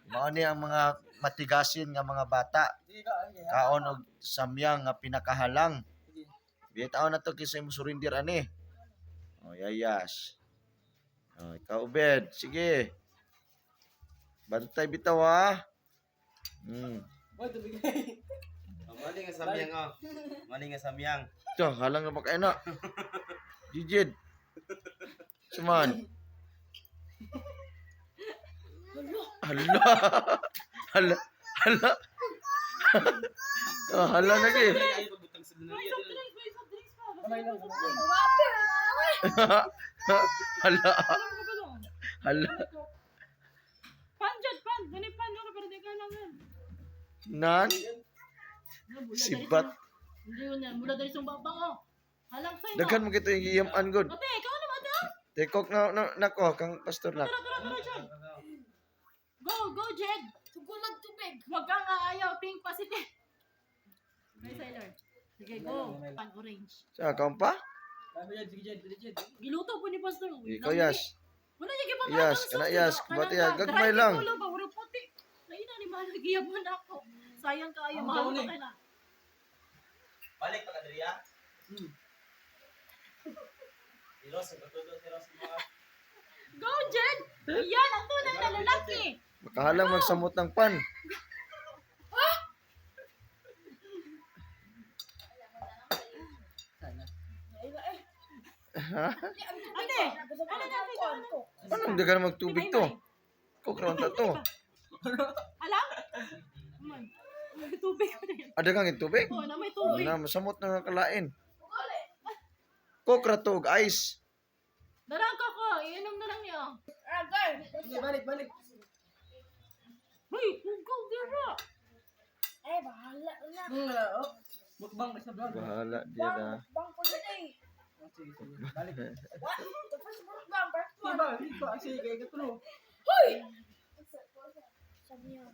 Mao ni ang mga matigasin nga mga bata. Kaon og samyang nga pinakahalang. Bitaw na to kinsa mo surrender ani. Oh, yayas. Oh, ikaw, Obed. Sige. Bantay bitaw ha. Boy, tubig. Oh, mali nga samyang oh. Mali nga samyang. Ito, halang na ba kayo na? Jijid. Suman. Hala. Hala. Hala. Oh, hala na gi. Ay, pagbutang sa May dinarya soft dili. drinks, may soft drinks pa. Kamay lang, kamay lang. Hala. Alam ko ba doon? Hala. Pan, Jed, pan. Ganun pan, no? Pero di ka lang yan. Nan. Sibat. Hindi yun na. Mula dali sa babang, oh. Halang sa'yo. Daghan mo kita yung giyaman god. Ate, ikaw naman, ate, ah. Tekok na na nako kang pastor na. Tara, tara, tara, Jed. Go, go, Jed. Tugulag tubig. Huwag kang aayaw. Pink positive. May sailor. Sige, go. Pan orange. Sa kaon pa? Sabi yan, sige, Jed, sige, Jed. Giluto po ni Pastor. Uy, Ikaw yas. Wala niya gipang Yas, kana yas. Bati ya, gagmay lang. Wala ba, wala puti. Lain na ni mahal giyab mo na ako. Sayang kaayo, Ang mahal taon pa eh. ka na. Balik pa ka diri ah. Si Ross, patulo si Ross mga. Go, Jed! Yan, ang tunay na lalaki! Makahalang magsamot ng pan. Sana. Ha? Ate, ano na, ate, ano? Anong dagan magtubig to? Coke raw ta to. Alam? Man, may tubig ko na yan. Ada kang tubig? Oo, na may tubig. Na masamot na nga kalain. Coke ra to og ice. Darang ko ko, iinom na lang niyo. Agay. Sige, balik, balik. Hoy, hugaw dira. Eh, bahala na. Wala, oh. Mukbang na sa vlog. Bahala diya na. Bang for the day. Oh, sige, sige. Balik. What? The first mukbang, part Sige 1. ba, sige ba. Sige, kay katulo. Hoy! Sabi niya.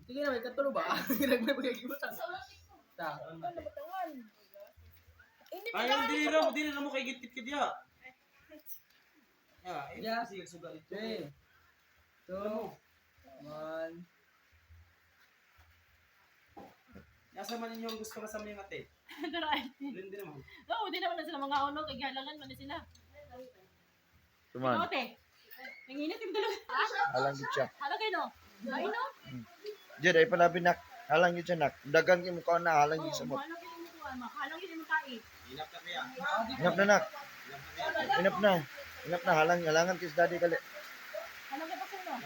Sige na, may katulo ba? Nagmay pagkakibutan. Ta. Ano batangan? Hindi Ay, dili ra mo, dili ra mo kay gitit ka diha. Ah, eh, Yeah. sige suga dito. 3, 2, 1. Asa man ninyo ang gusto nga samyang ate? Dara, ate. Hindi naman. Oo, di naman na sila mga ulo, kay galangan man na sila. Tuman. Ate, nanginit yung dalawa. Halang gid siya. Hala kayo no? Ay no? Jed ay palabi nak. Halang gid siya nak. Dagan kay mukha na halang Oo, gid samot. halang kayo mo kuha, halang kayo mo tai. Hinap na kaya. Inap na nak. Inap na. Inap na halang halangan kis daddy kali. Halang kayo pa no?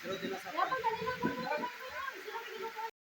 Pero din na sa Dapat dali lang.